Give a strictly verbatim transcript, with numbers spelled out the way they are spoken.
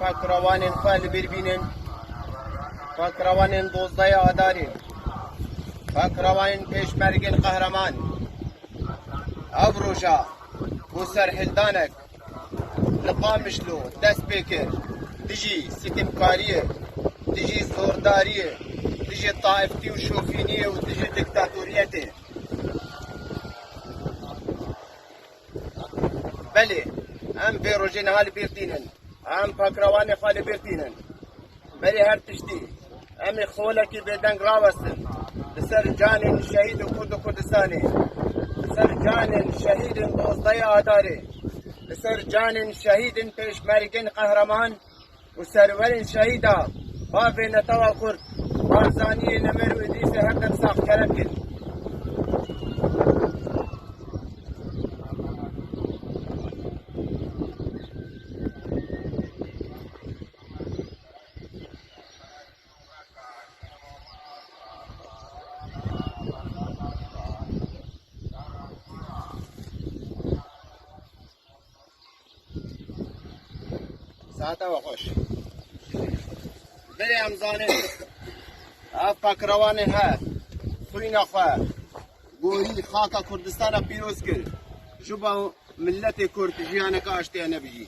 Pakrewanên xwe li bîr bînin. Pakrewanên dozdehê Adarê. Pakrewanên pêşmergên qehreman. Ev roja ku serhildanek li Qamişlo dest pê kir, dijî sitimkariyê, dijî zordariyê, dijî taîftî û şofîniyê û dijî diktatoriyetê. Belê, em vê rojê niha li bîr tînin. Em pakrewanê xwe li bîr tînin. Berê her tiştî, em ê xolekî bêdeng rawestin. Li ser canên şehîd û Kurd û Kurdistanê. Li ser canên şehîdên dozdehê Adarê. Li ser canên şehîdên pêşmergên qehreman û serwerên şehîda bavê netewa Kurd, Barzaniyê, Nemir û Îdrîsê her dem sax kerem kin. Saeta we xweş. Berê em zanin, ev pakrewanê he, xwîna xwe, gorî xaka Kurdistana pîroz kir. Ji bo miletê Kurd jiyaneke aştiye nebijî.